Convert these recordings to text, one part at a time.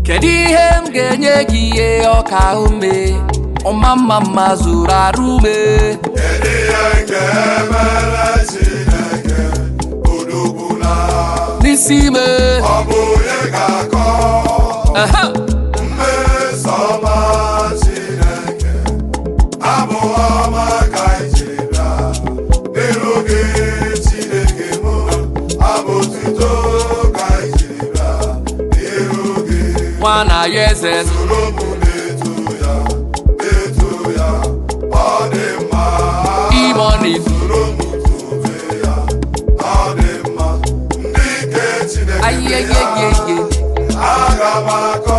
Kedu ihe m ga-enye gị ihe ọka ume ọma mma mma zuru arụ ume? Kedu ihe nke mere Chineke odogbula n'isi ime? Ọ bụ onye ga-akọ Aha! Mmeso ọma Chineke, abụ ọma ka anyị jiri bịa n'iru gị Chineke mụ, abụ otuto ka anyị jiri bịa n'iru gị. Nwa na ya eze. Soro mụ na-eto ya, na-eto ya, ọ dị mma. Imoni. Soro mụ tobe ya, ọ dị mma. Ndị nke Chineke ya. Ayeyeyeye. Aga m akọ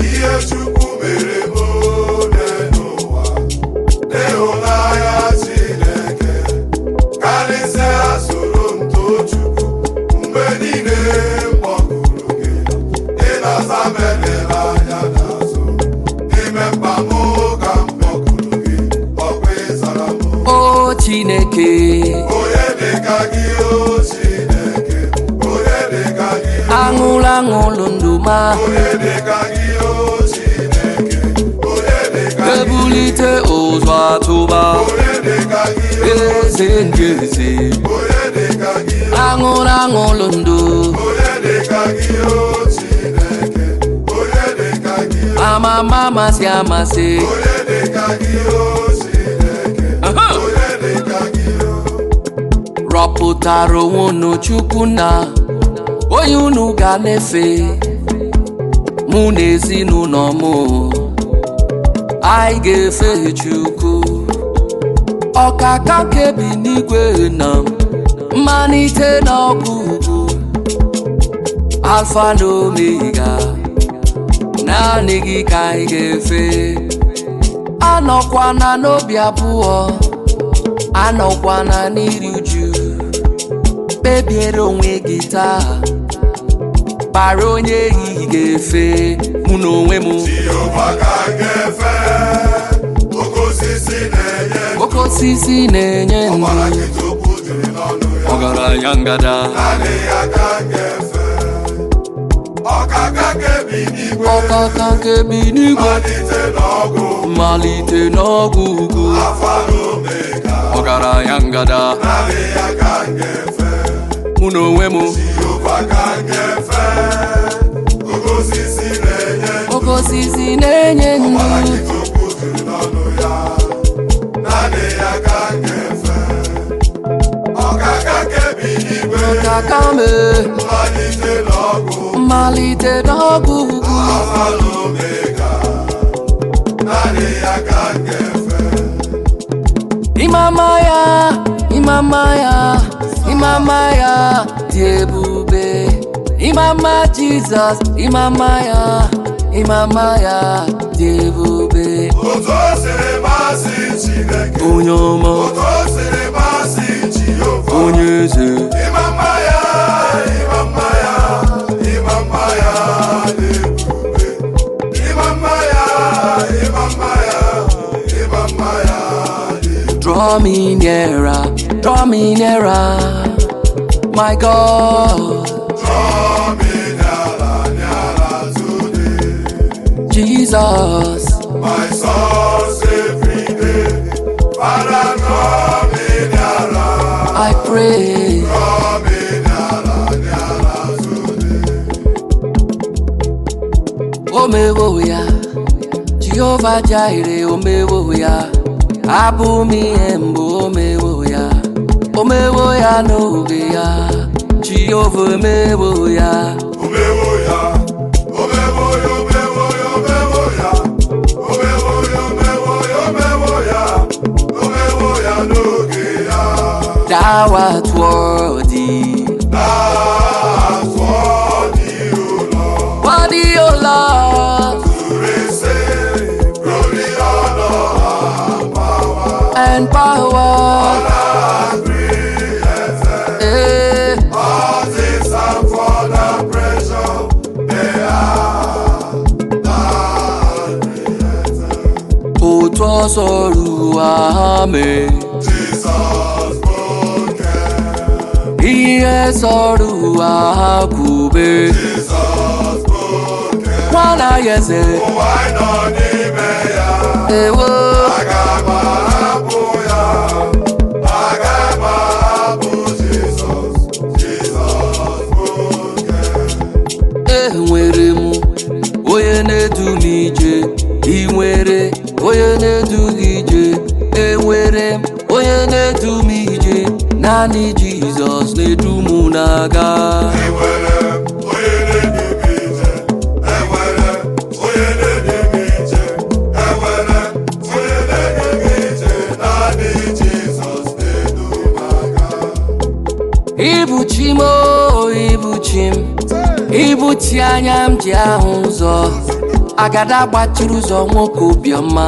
ihe Chukwu mere m ole n'ụwa, n'ịhụnanya Chineke karịsịa. Soro m too Chukwu mgbe niile m kpọkuru gị, ị na-aza m, elela anya n'azụ. N'ime mkpa m ka m kpọkuru gị, ọkwa ịzara m. O Chineke. Onye dịka gị, o Chineke, onye dịka gị? Aṅụlụ aṅụlụ ndụ ma. Onye dịka gị, o Chineke, onye dịka gị? Ebulite ụzọ atụba. Onye dịka gị? Eze ndị eze. Onye dịka gị? Aṅụlụ aṅụlụ ndụ. Onye dịka gị, o Chineke, onye dịka gị? Amama amasị amasị. Onye dịka gị, o Chineke? Aha! Onye dịka gị? Rọpụtara onwe unu Chukwu na onye unu ga na-efe. Mụ na ezinụlọ m, anyị ga-efe Chukwu. Ọkaka kebi n'igwe na mmalite na ọgwụgwụ, alfa na omega, naanị gị ka anyị ga-efe. Anọkwana n'obi abụọ, anọkwana n'iri uju. Kpebiere onwe gị taa, kpara onye ehihie ga-efe. Mụ na onwe m, Jehova ka m ga-efe, oke osisi na-enye oke osisi na-enye ndụ. Ọbara gị tupu jiri n'ọnụ ya. Ọgaranya ngada. Naanị ya ka m ga-efe, ọkaka kebi n'igwe. Ọkaka nke bi n'igwe. Malite n'ọgụ. Mmalite n'ọgwụ ugwu. Alfa na Omega. Ọgaranya ngada. Naanị ya ka m ga-efe. Mụ na onwe m, Jehova ka m ga-efe, oke osisi na-enye oke osisi na-enye ndụ. Ọbara gị tupu jiri n'ọnụ ya. Naanị ya ka m ga-efe, ọkaka kebi n'igwe. Ọkaka me. Mmalite n'ọgụ. Mmalite n'ọgwụ ugwu. Alfa na Omega. Naanị ya ka m ga-efe. Imama ya, imama ya, imama ya dị ebube. Imama Jizọs, imama ya, imama ya dị ebube. Otu o siri masị Chineke. Onye ọma. Otu o siri masị Jehova. Onye eze. Ịma mma ya, ịma mma ya, ịma mma ya dị ebube. Ịma mma ya, ịma mma ya, ịma mma ya dị ebube. Draw me nearer, draw me nearer, my God. Draw me nearer, nearer to thee. Jesus. My source every day. Father, draw me nearer. I pray. Draw me nearer, nearer to thee. Omewo ya, Jehova Jire, omewo ya, abụ m ihe mbụ, omewo ya, omewo ya n'oge ya, Jehova omewo ya. Omewo ya, omewo ya, omewo ya, omewo ya, omewo ya, omewo ya, omewo ya, omewo ya n'oge ya. Thou art worthy, That's worthy, O Lord, worthy, O Lord, to receive glory, honor, and power. And power. All created, Eh. all things are for the pressure they are thou created. Otu ọsọ ruo ame. Jesus broken. Ihe sọrọ ụwa ha kwube. Jizọs bụ oke. Nwana ya eze. Ụwa anyị nọ n'ime ya. Ewo. Aga m ahapụ ya. Aga m ahapụ Jizọs. Jizọs bụ oke. Enwere m onye na-edu m ije. Ị nwere onye na-edu gị ije? Enwere m onye na-edu m ije. Naanị Jizọs na-edu m na-aga. Enwere m onye na-edu m ije. Enwere m onye na-edu m ije. Enwere m onye na-edu m ije. Naanị Jizọs na-edu m aga. Ibu chi m o, ibu chi m. Ibu chi anya m ji ahụ ụzọ. Agada gbachiri ụzọ, nwoke obiọma.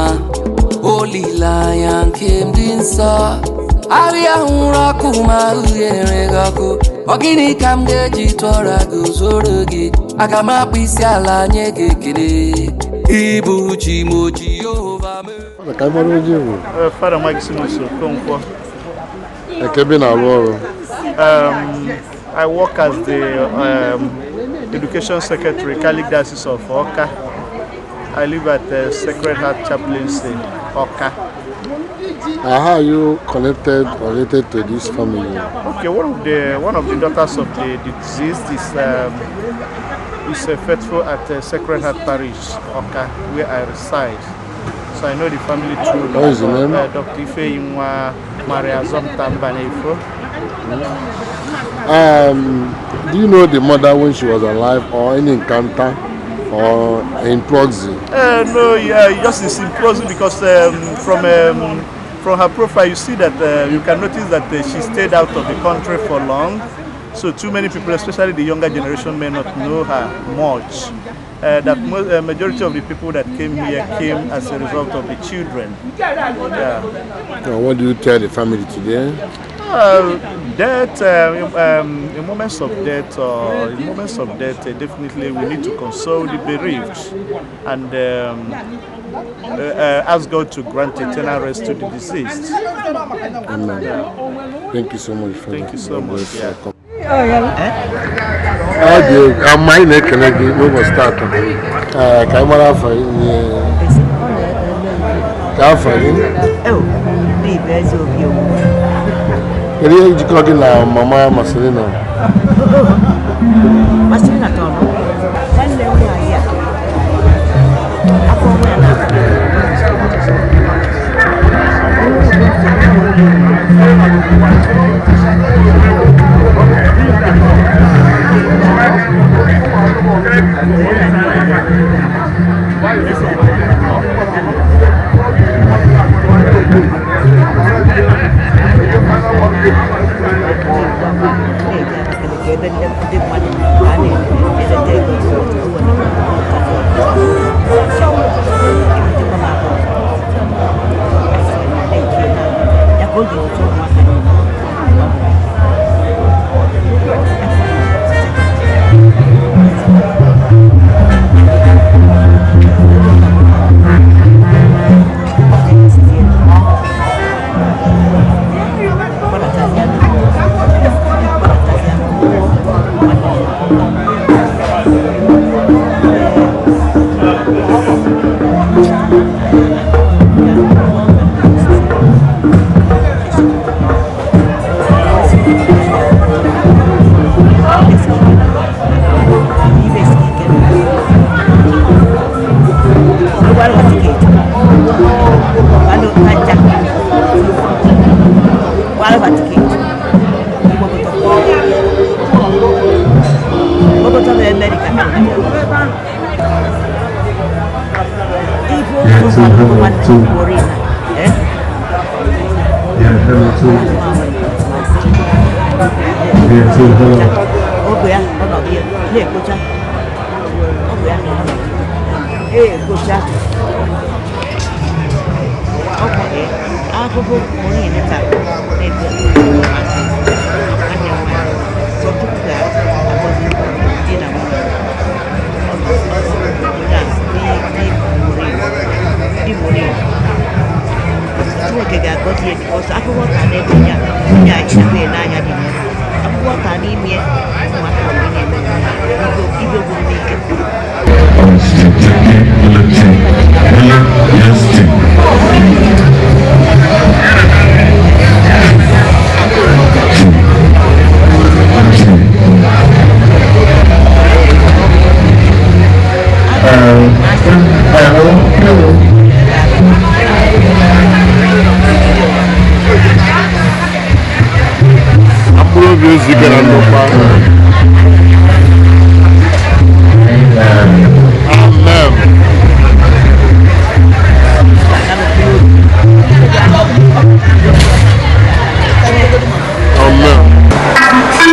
Olileanya nke m dị nsọ. Ahịa hụrụ ọkụ ma ahụghere gị ọkụ. Ọ gịnị ka m ga-eji tụọra gị zoro gị? Aga m akpụ isi ala nye gị ekele. Ibu chi m o, Jehova mee. Father, ka anyị mara onye bụ. Father Maximus Okonkwo. Eke ebe ị na-arụ ọrụ. I work as the Education Secretary, Catholic Diocese of Awka. I live at the Sacred Heart Chaplaincy, Awka. How are you connected or related to this family? Okay, one of the daughters of the deceased is a faithful at Sacred Heart Parish, Awka, where I reside. So I know the family through What is the name? Dr. Ifeyinwa Maria Zomta Mbanefo. Do you know the mother when she was alive, or any encounter or in proxy? No, yeah, just is imposing because from her profile you see that you can notice that she stayed out of the country for long. So too many people, especially the younger generation, may not know her much. That majority of the people that came here came as a result of the children. Yeah. Now, what do you tell the family today? Death, in moments of death, or in moments of death, definitely we need to console the bereaved and ask God to grant eternal rest to the deceased. Amen. Thank you so much, Father. Thank you so God much, bless yeah. you. Ọ dị egwu. Ama anyị na-ekele gị n'ụbọchị taata. Ee, ka anyị mara afọ gị. Ka afọ gị. Oh, ndị Igbo eze obi owu. Kedu ihe njikọ gị na mama Marcelina? Masịrị na tọrọ nwanne m nwaanyị a afọ nwa ya na na-eji Abakaliki ebe ndị mmadụ a na-eleta ego ebutekwa m abụọ ya ka o ji otu ụmụaka niile. Bogotá de América. Yeah, two, hello, two. Yeah, hello, two. Yeah, two, hello. Oge ya ọ nọ ya na-ekpocha ọgwụ ya ọ nọ ya ekpocha ọgwụ ya ahụhụ morin taa na-ebi asị nwanne m nwaanyị sọ tupu ga-agọzi di na nwunye onye a di morin Chineke ga-agọzi ya because akwụkwọ ka na-ebe ya onye a chineke n'anya dị n'ihu akwụkwọ Hello, hello. Mkpụrụ obi ezu ike na ndokwa. Amen. Amen.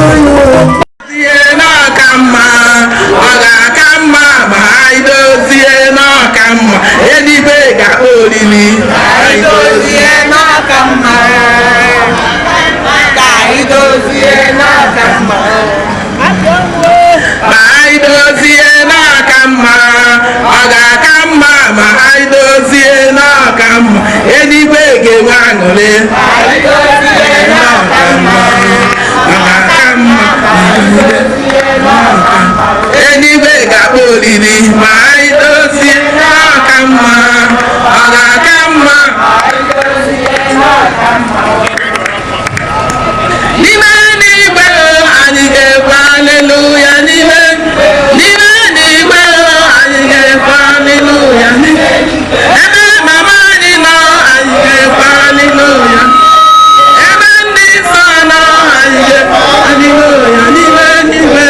Dozie n'ọka mma, ọ ga-aka mma ma anyị dozie n'ọka mma, eluigwe ga-akpọ oriri. Anyị dozie n'ọka mma, ka anyị dozie n'ọka mma. Ma anyị dozie n'ọka mma, ọ ga-aka mma ma anyị dozie n'ọka mma, eluigwe ga-enwe aṅụrị. Anyị dozie n'ọka mma, ọ ga-aka mma. Eluigwe ga-akpọ oriri ma anyị dozie n'ọka mma, ọ ga-aka mma. N'ime n'igwe anyị ga-ekwe aleluya, n'ime n'igwe anyị ga-ekwe aleluya, ebe mama anyị nọ anyị ga-ekwe aleluya, ebe ndị nsọ nọ anyị ga-ekwe aleluya, n'ime n'igwe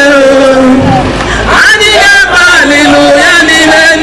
anyị ga-ekwe aleluya, n'ime.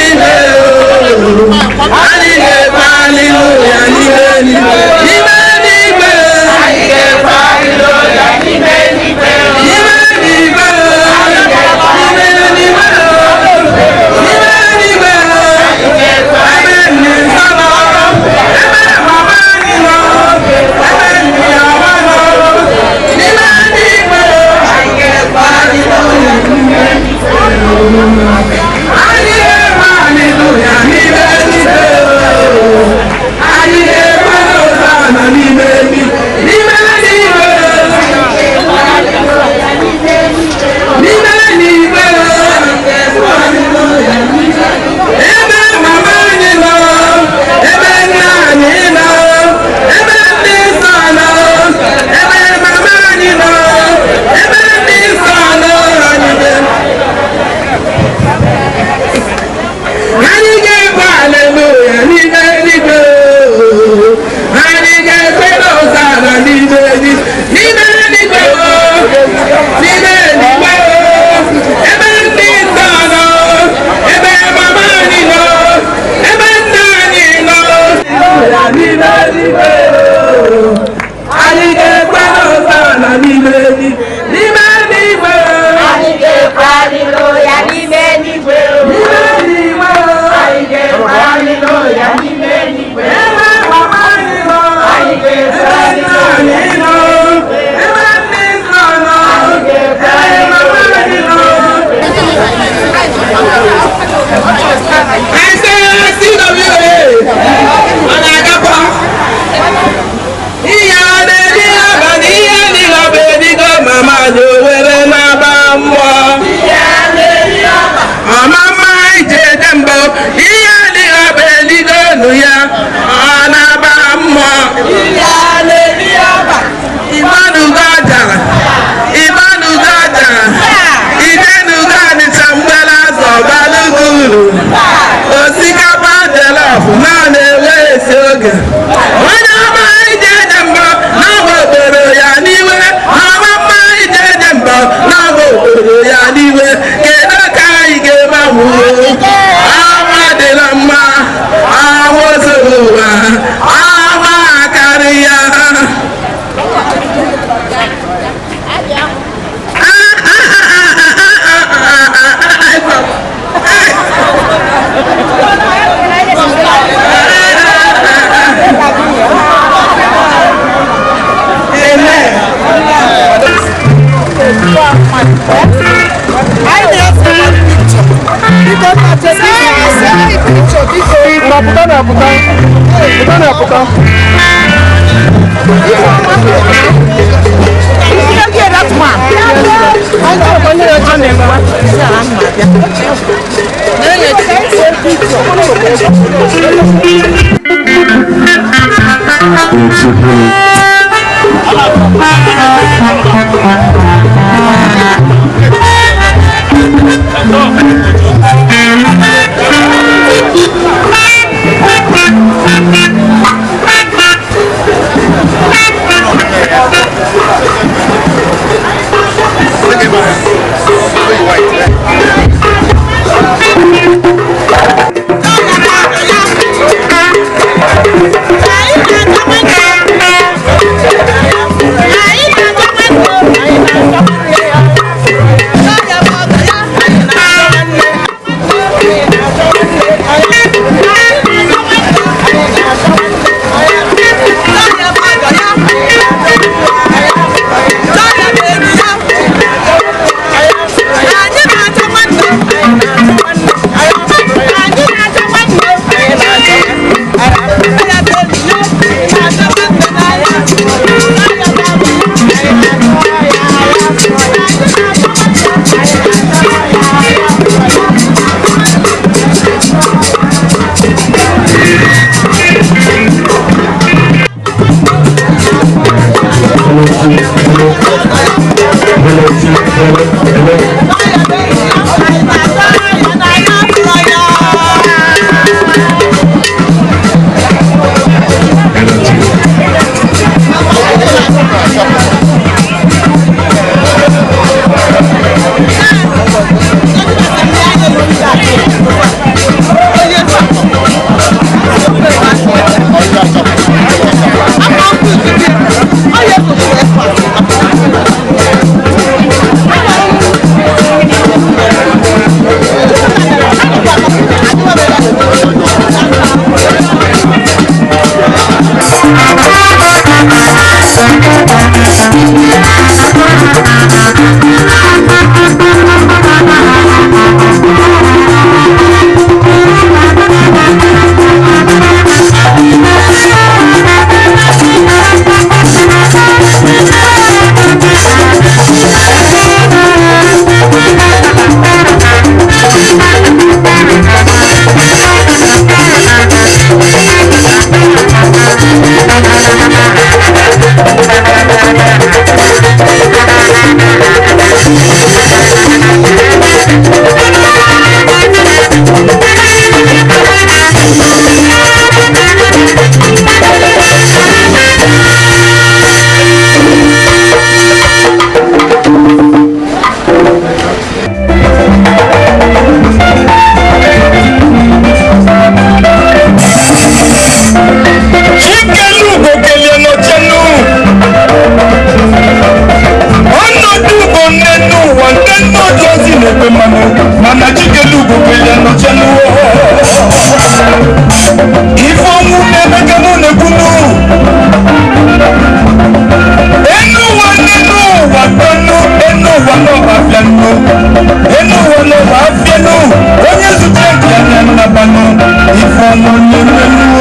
iwe, kedu ka anyị ga-egbanwe? Awa dị na mma, awa zuru ụwa, awa karịa. Yeah, two, hello. Hello, two, hello. Hello, two, hello, hello. Hello, two. Chikelugo kelienochenu ọnọdụ ugbo nne n'ụwa nke nne ojozi na-ekpe mmanụ mana Chikelugo kelienochenu ife ọnwụ na-emeka mụ na-ekwunu enu ụwa nne n'ụwa kpenu enu ụwa n'ọba afịanụ enu ụwa n'ọba afịanụ onye zute nke ya na nnabanụ ife ọnwụ na-emenu.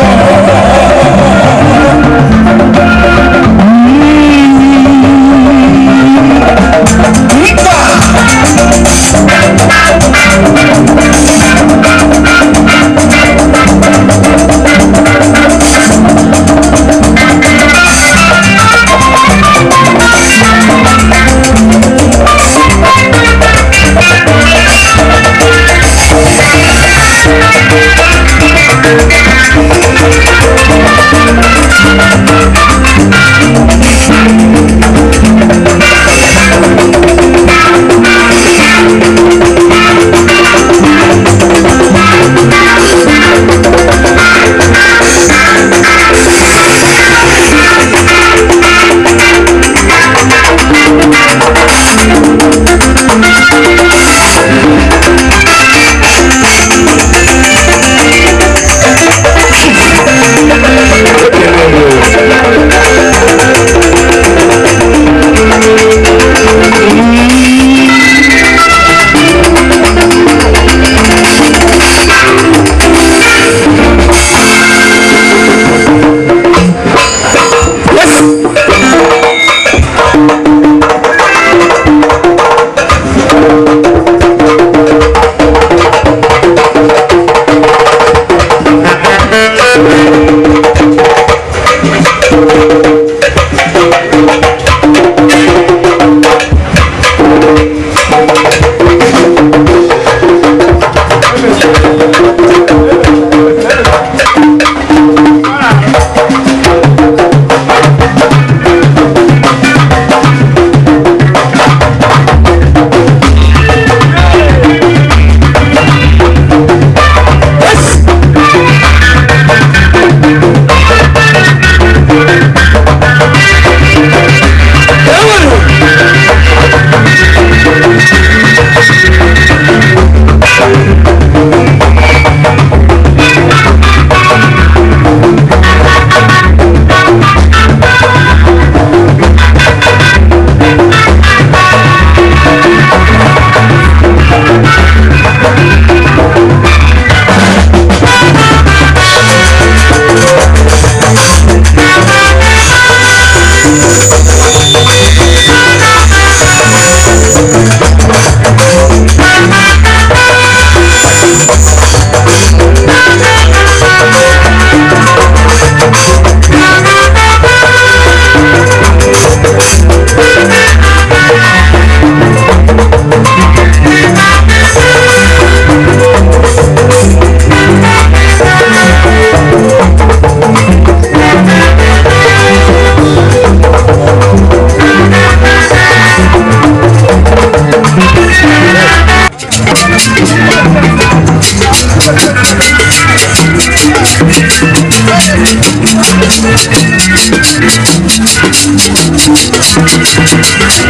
Thank you.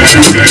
Thank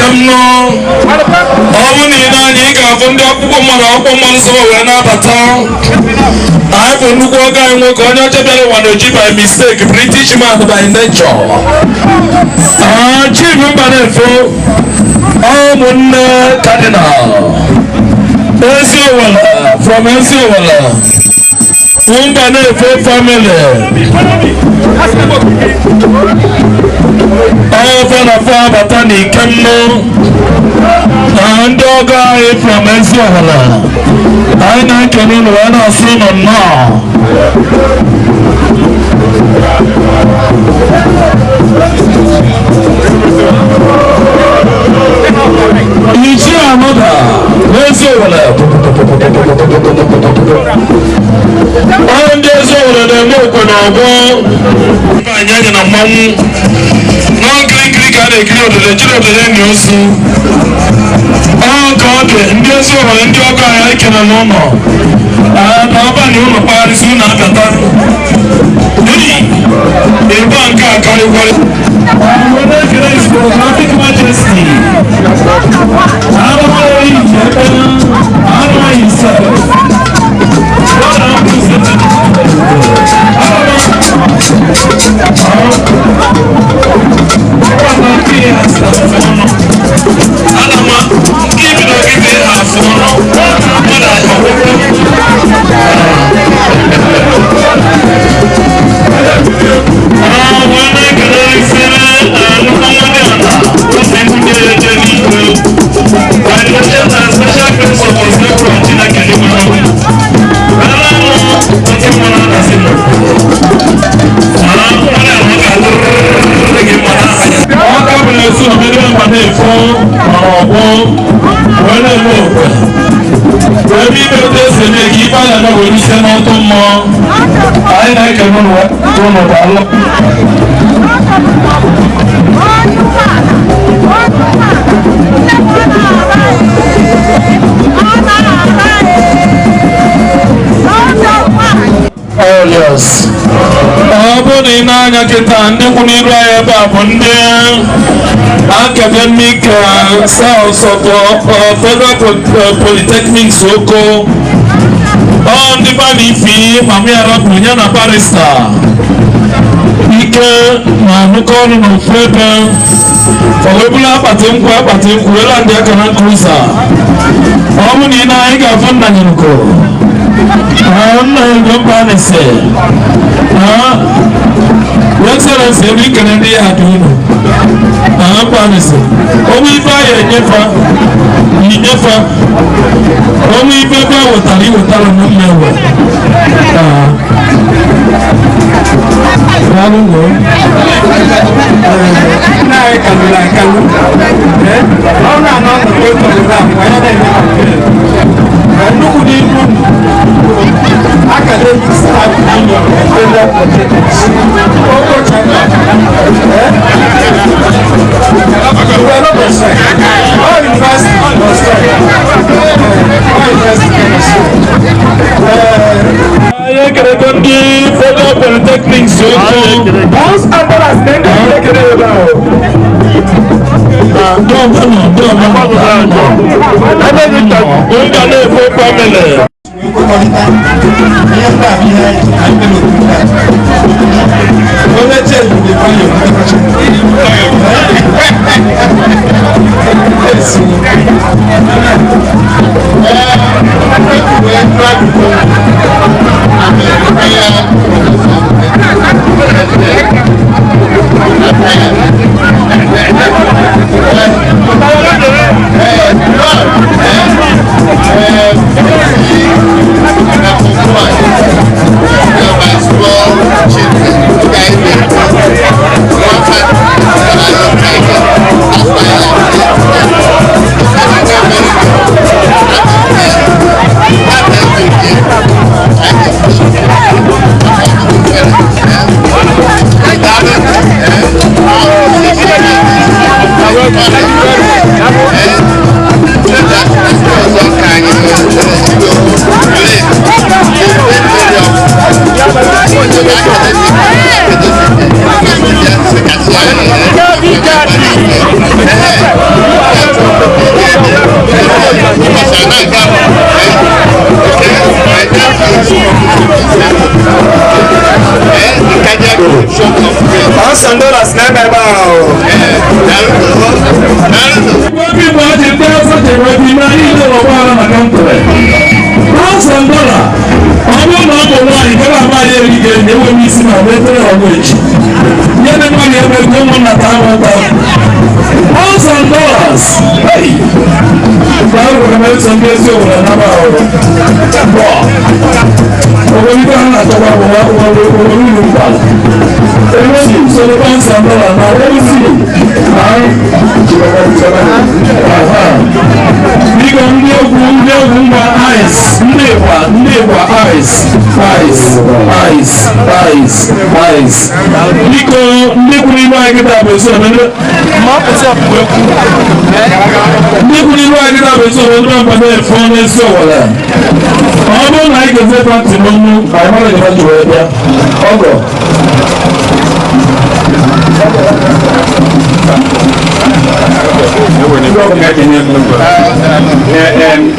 n'ikem nọ. Ọ bụ na ị na-anya ị ga-afụ ndị akwụkwọ mmadụ akwụkwọ mmadụ sọrọ wee na-abata. Anyị bụ nnukwu ọga anyị nwoke onye ọcha bịara ụwa n'oji by mistake, British man by nature. Chief Mbanefo, ụmụnne Cardinal. Eziowelle from Eziowelle. Mbanefo family. Ọfọ na afọ abata n'ikem nọ. Ndị ọgọ anyị from Eziowelle. Anyị na-ekele unu wee na-asị unu nnọọ. Ichie Anoda n'Eziowelle. Ọ ndị Eziowelle na-eme okwe na ọgbọ. Anyị anya na mmanwụ. Nọ nkirikiri ka a na-ekiri odede jiri odede enyi ozu. Ọ ka ọ dị ndị Eziowelle ndị ọgọ anyị anyị kere n'ụlọ. Na ọbalị ụlọ kpagharịsị ụlọ abịata. N'ihi ịgba nke a karịkwara. Ekele is photographic majesty. Anụmanụ ije anụmanụ ise. Anyị na-ekele ụnụ daalụ. Oh yes. Ọ bụrụ na ị na-anya kịta ndị kwụ n'iru anyị ebe a bụ ndị academic cells of Federal Polytechnic Oko. Ọ ndị Banifi Mami Arapụ ya na barista ike na-arụkọ ọrụ n'ofu ebe o wee bụrụ akpati nkwụ wee landị aka na nkruza. Ọ bụ na ị na-anya ị ga-afụ nna nyeruko. Nna nyeruko mba na-ese. Your Excellency, ebe ikele ndị ya dị unu. Mba na-ese. Onwe ife anyị enyefa, inyefa. Onwe ife ebe e wetara iwetara m mma ewe. Daalụ nụ. Nna anyị kalụrụ akalụ. Ọ na-anọ ọnọdụ otu ọzọ ahụ, anyị na-eme nnukwu n'ihu academic staff union Federal Polytechnic Oko chapter. We are not on strike. All university on strike. All university on strike. Anyị ekelego ndị Federal Polytechnic Oko. Mbanefo family. Ihe ndị a bụ ihe anyị mere obodo a. Onye change dey find your Pounds and dollars na-ebe ebe ahụ. Igbo ji ndị Hausa ji wee bi na ihe ọgbaghara maka ntụrụ. Pounds and dollar. Ọ bụrụ na ọ bụ nwaanyị nke na-ama ya erighị eri enwe m isi ma wee tere ọgụ echi. Ihe dị mma ga-eme ka ụmụnna taa m ụta. Pounds and dollars. Hey! Mgbe ahụ gwara m eso ndị ezi obodo na ahụ. Bọ. Obodo ibe ha na-achọkwa bụ nwa obodo uru mba. Enweghị usoro pounds and dollars na ozi na biko ndị egwu ngwa ice ndị ịgba ndị ịgba ice ice ice ice ice. Biko, ndị kwuru ibe anyị kịta bụ ezi omume, ndị kwuru ibe anyị kịta bụ ezi omume. Ndị mba na-efe onye ezi owere, ọ bụrụ na anyị ga-eze pati n'ọnụ anyị mara gị ji wee bịa ọgọ.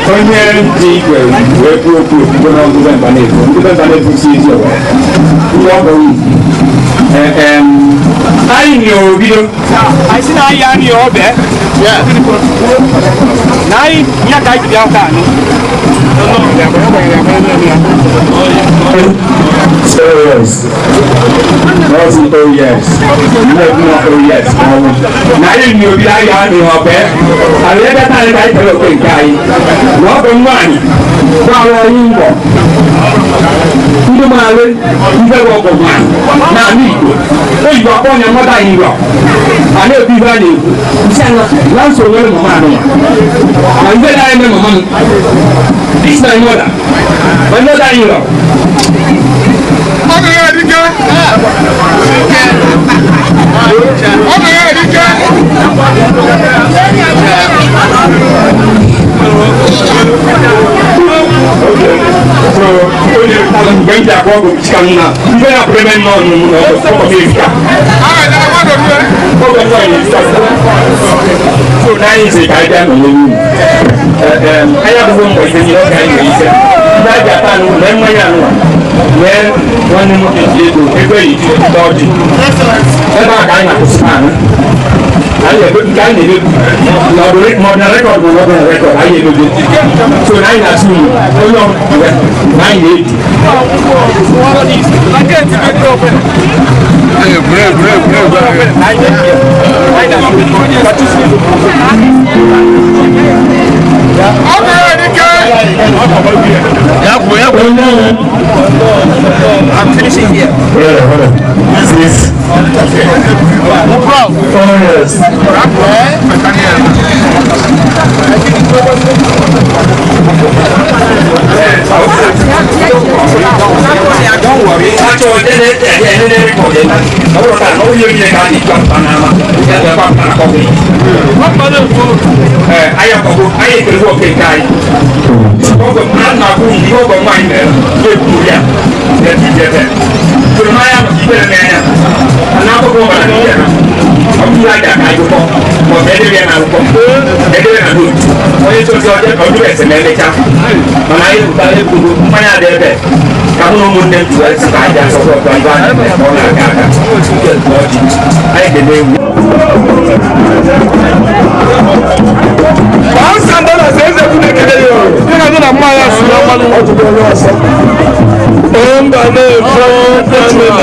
Onye ji igwe wee kwuo okwu okwukwe na ndị Mbanefu, ndị Mbanefu si ezi ọwa ndị ọgọ anyị na obido anyị si na anyị ya n'ihe ọbịa na anyị ya ka anyị ji bịa ụka anụ. Oh yes. Not oh yes. No, no, oh yes. Na anyị ni obi anyị ha ni ọbẹ. Àlọ́ ẹgbẹ́ tá a lè ka anyị tẹ̀lé òkè nke anyị. Na ọ bụ nwaanyị. Gbawa anyị mbọ. Ndị maara ife bụ ọgọ nwaanyị. N'ala Igbo. Oyibo akpọ ya mmadụ anyị rọ. A na-ekwu ife a na-ekwu. Nsị anya na nsogbu nwere mama anụ ya. Na ife na-eme mama m. This my mother. My mother in law. Ọ ga-erike. Ọ ga-erike. So onye mgbe m ji akpọ ọgụ chika m na ife ya pụrụ eme nnọọ nụ na ọgụ ọgụ m erika. Ọgụ nwaanyị erika. So na anyị sị ka anyị bịa nọnye n'unu. Anyị abụghị mbọ ife nyere ọga anyị nwere ike. Ndị anyị ata anụ mee mmanya anụ a mee nwanne m nwoke ji ego ego eyi ji pụta ọjị. Ebe a ka anyị na-akwụsị anụ. Anyị ebe nke anyị na-emebu na ọ bụ ma ọ bụ na record ma ọ bụ na record anyị emebe. So na anyị na-asị unu onye ọbụla na anyị na-eji. Ọ ga-erike. I'm finishing here. Yeah, hold on. This is. Oh yes. Don't worry. Achọ ẹni record ẹ̀ ọ bụrụ taa na onye onye ka a na-eji ọpụta n'ama ya ga-agba pụta na kọfị. Ee, anyị akwago, anyị ekerewo oke nke anyị. Ọgọ a na-akwụ ihe ọgọ nwaanyị mere na-ekwuru ya na-eji ebe. Tụrụ n'anya maka ikpere n'anya. Na akwụkwọ ọbara na ya. Ọ bụrụ na aja ka anyị gụkọ ma ọ bụ edebe ya na akwụkwọ edebe na note. Onye chọzi ọjọọ ka ọ dụrụ ese ma emechaa. Mana anyị pụtara ekwuru mmanya dị ebe ka mụ na ụmụnne m tụrụ esi ka anyị asọpọtụ ibe anyị na ọ na-aga aga. Anyị ga-eme egwu. Pounds and dollars eze kwu na-ekele ya o. Ị ga-adị na mmanya si na mmanụ. Mba na-efe family.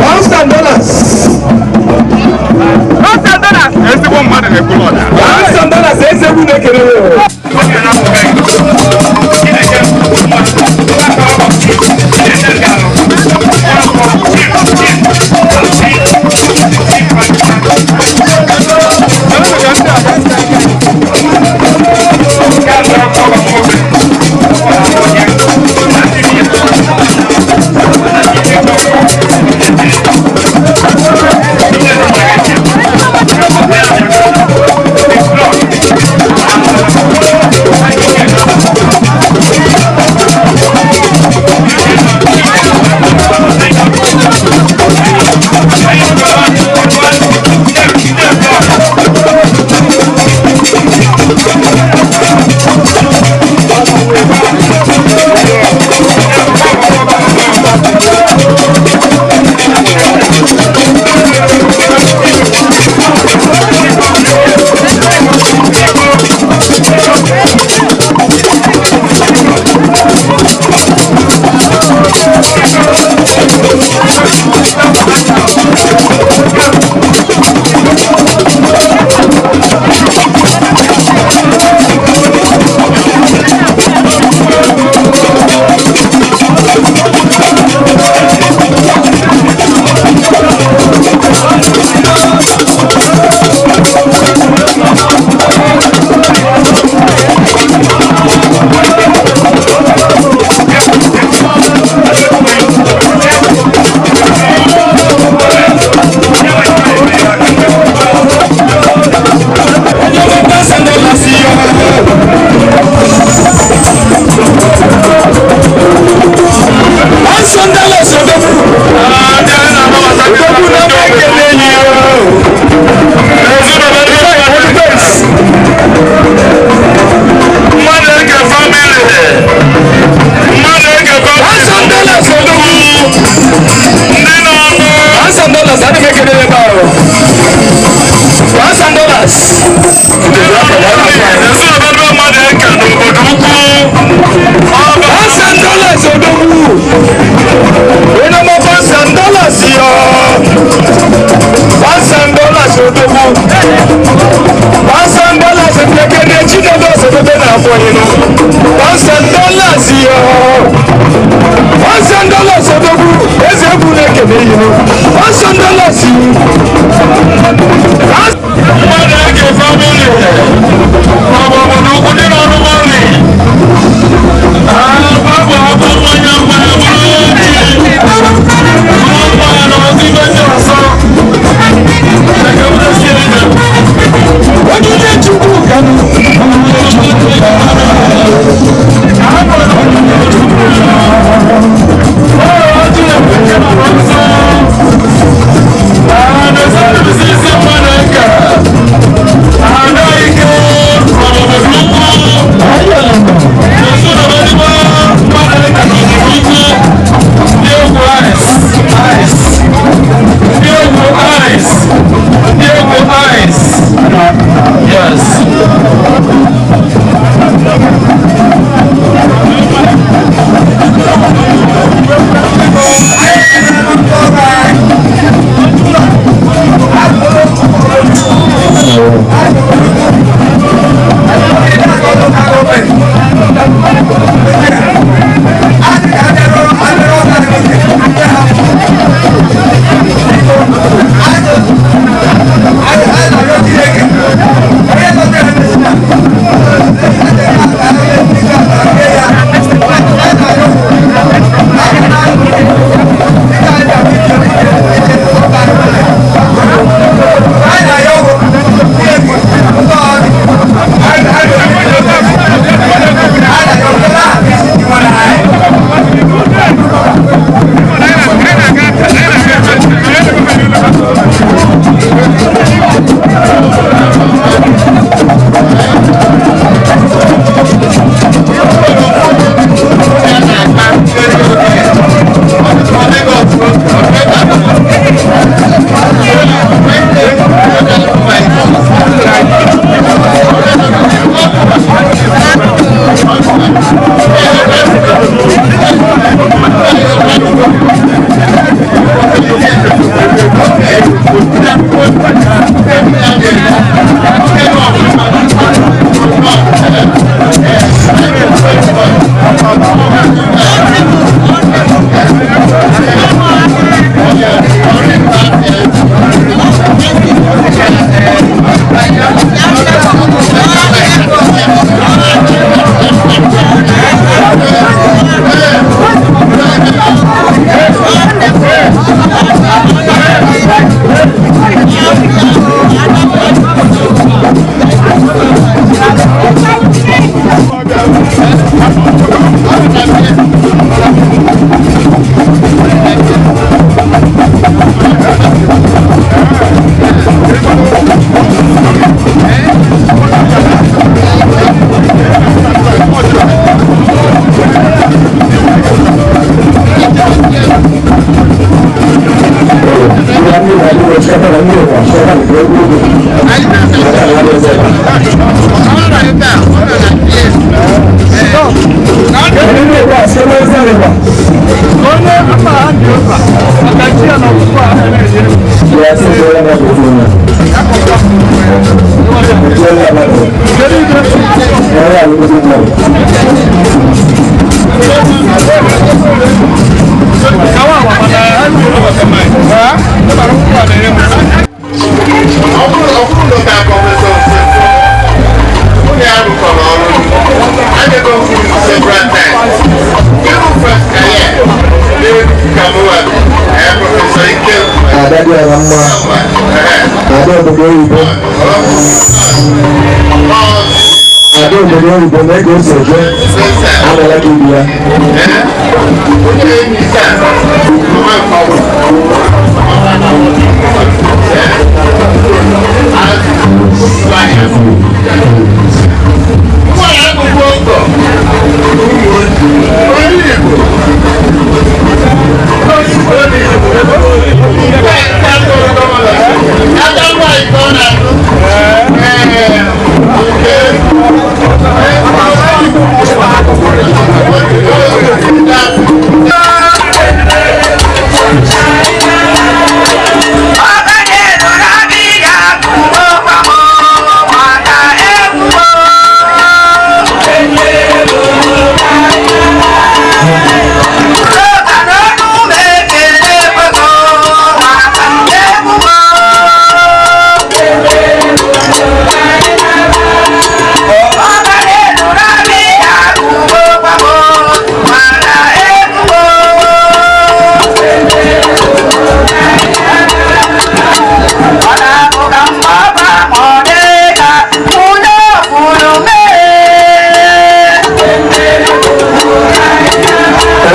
Pounds and dollars. Ezigbo mmadụ na-ekwuru ọda. Pounds and dollars eze kwu na-ekele ya o. Thank you. and dollars yo. $1,000 odogwu eze egwu na-ekene ihe. $1,000. Mmadụ eke family maọbụ obodo ukwu ndị na-ọrụ mọlị. Abụ abụ mmanya mmanya bụrụ oji. Bụrụ mmanya na ọzọ ibe ndị ọzọ. Onyinye Chukwu kanụ. Onyinye Chukwu kanụ. Onyinye Chukwu Yes. Maka egwu.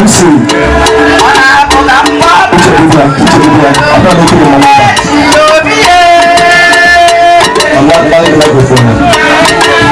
MC. I'm not buying the microphone.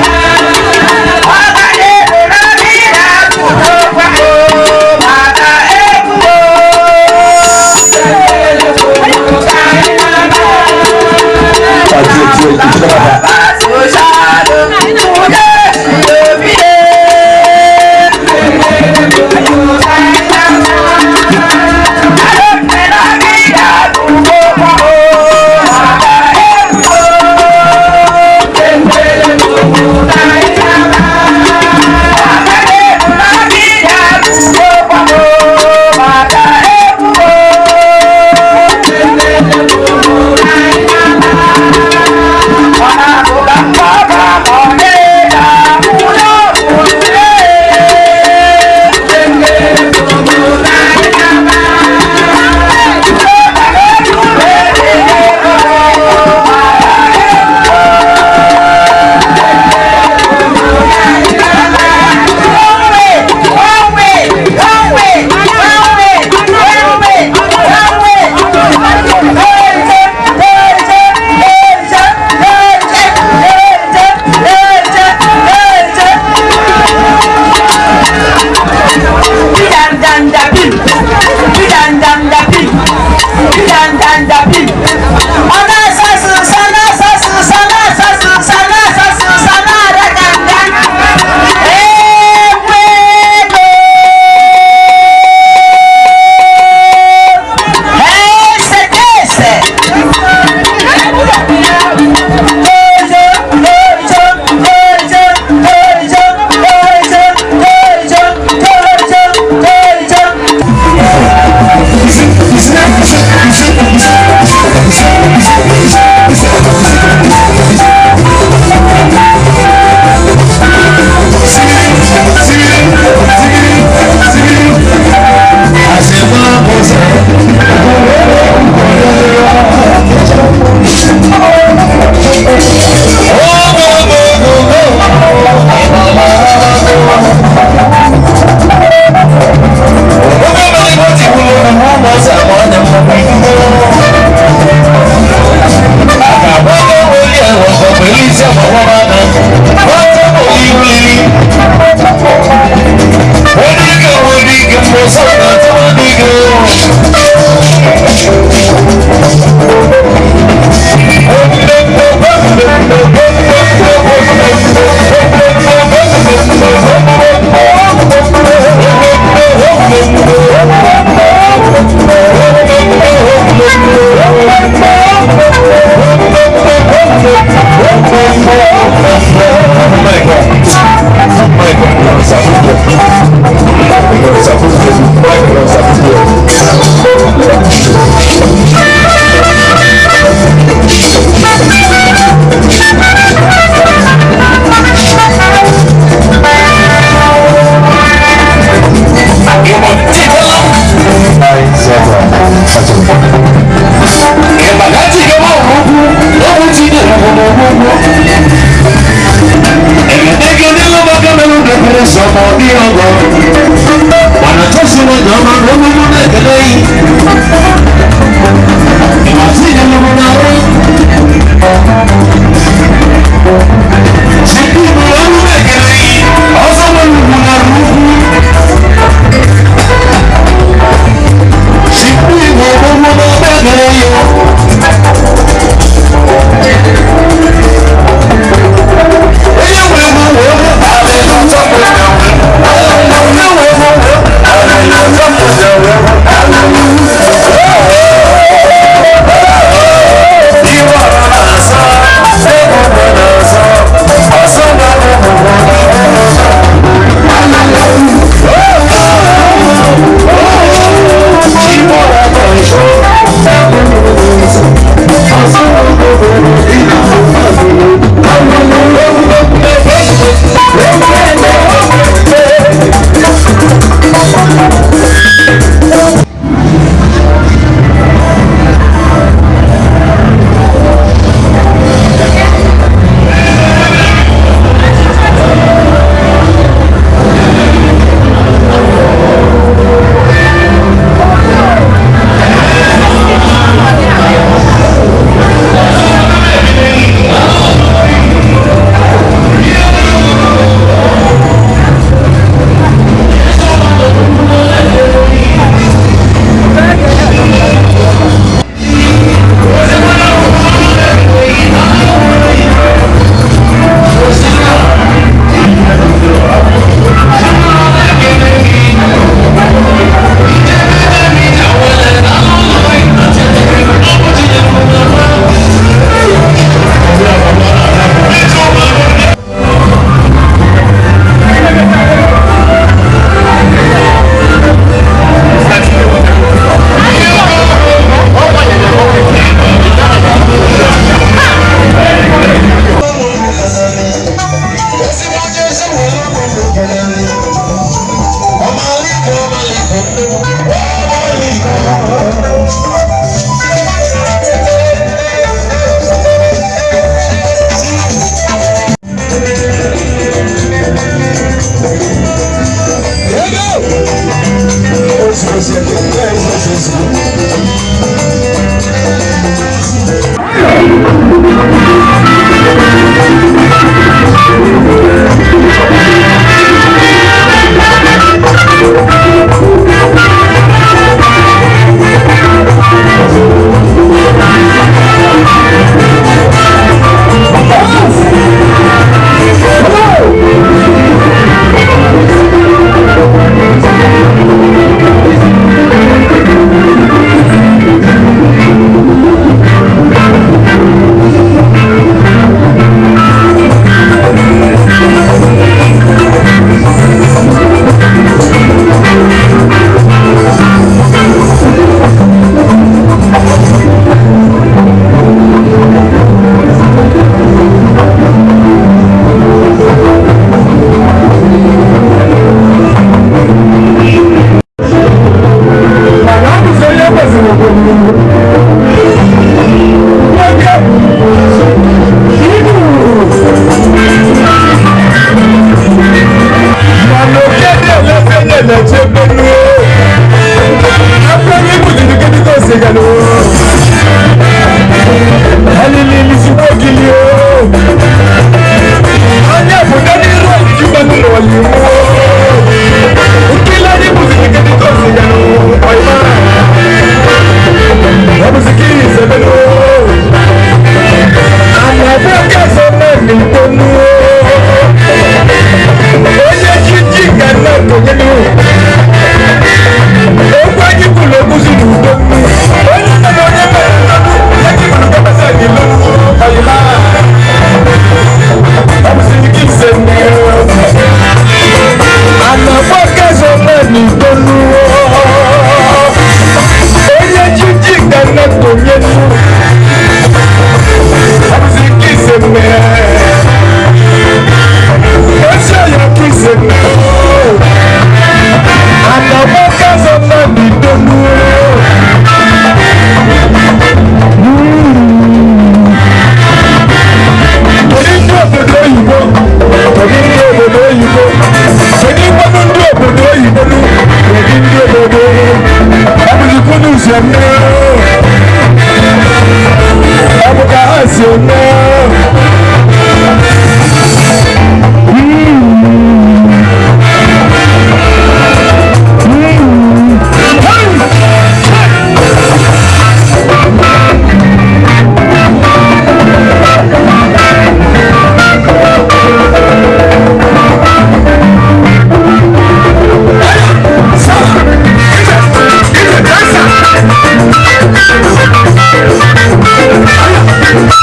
Hallelujah.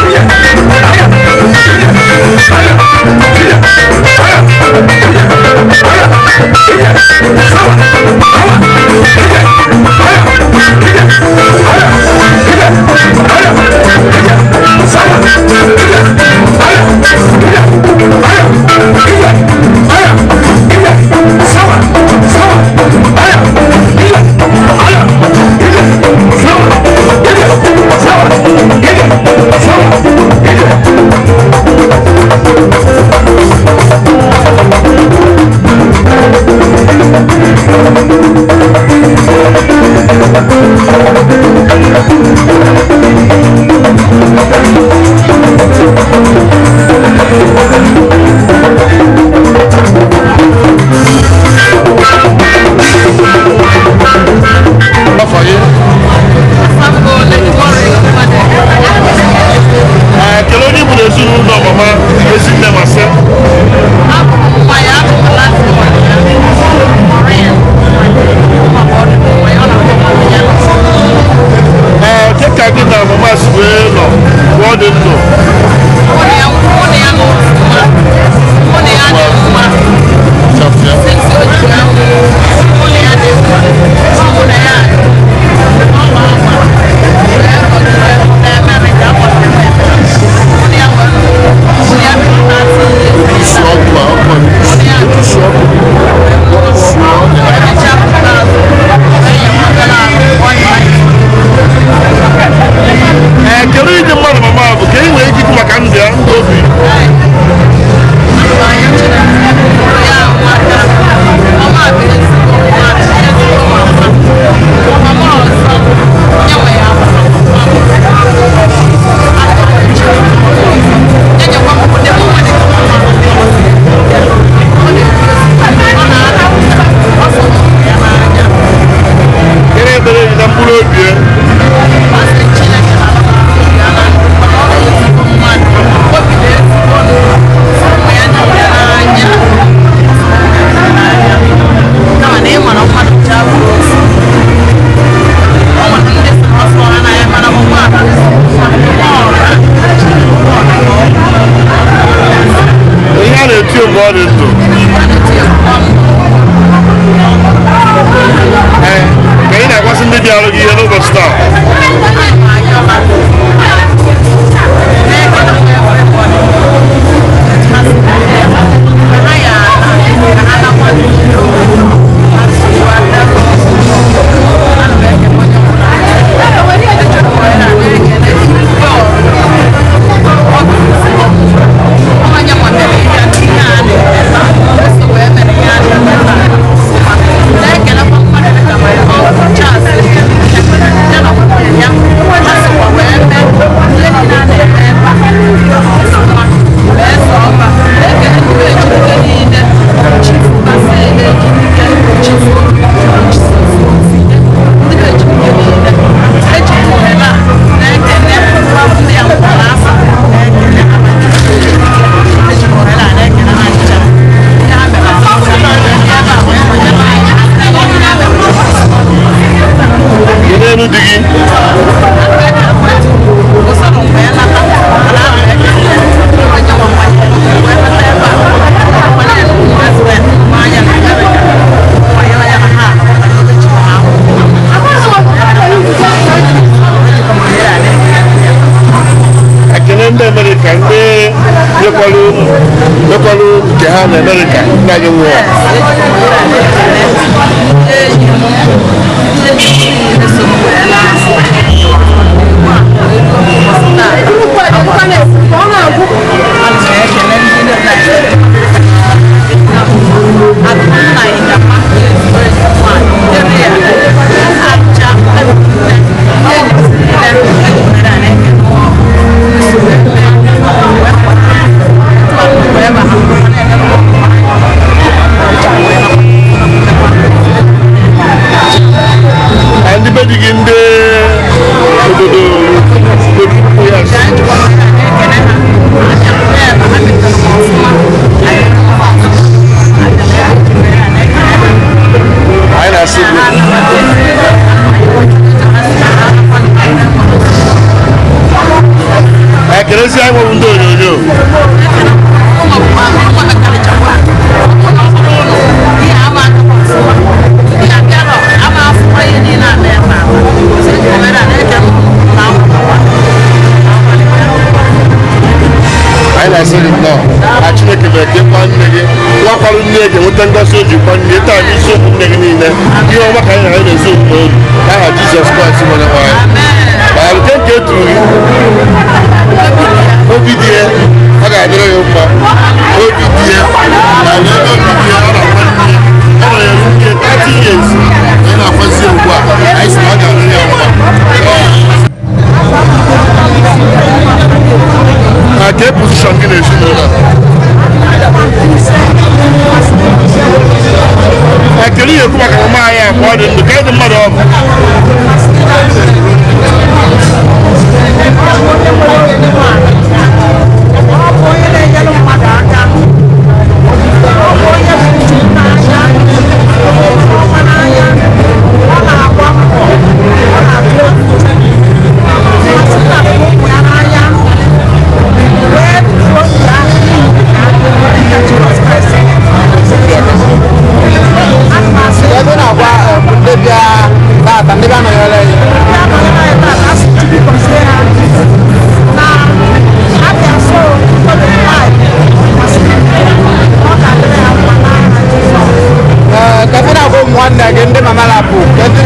Yeah. na Amerịka nna gị nwụọ. Ndị be di gị ndị obodo yes. Anyị na-asị gị ekelezi anyị nwebụ ndị onyonyo. Anyị na-asị gị nnọọ na Chineke mere ka ịkwa nne gị nwakwarụ nne gị nweta ngọzi o ji kwa nne taa n'isi okwu nne gị niile ihe ọma ka anyị na anyị na-ezi okwu n'olu n'aha Jizọs Kraịst nwere nwanyị ma nke nke eturu gị obi dị ya ọ ga-adịrị ya mma obi dị ya na ebe obi dị ya ọ na-akwa nne ọ nọ ya nwunye 30 years anyị na-akwazi ugbu a anyị sị na ọ ga-adịrị ya mma. Na ke position gị n'ezinụlọ a ekele ihe ekwu maka mama anyị a mgbe ọ dị ndụ ka ịdị mmadụ ọ bụ. Ebe na-agwa ndị bịa tata ndị bịa nọnyere anyị. Ee, ka ebe na-agwa ụmụ nwanne gị ndị mama lapụ ka ndị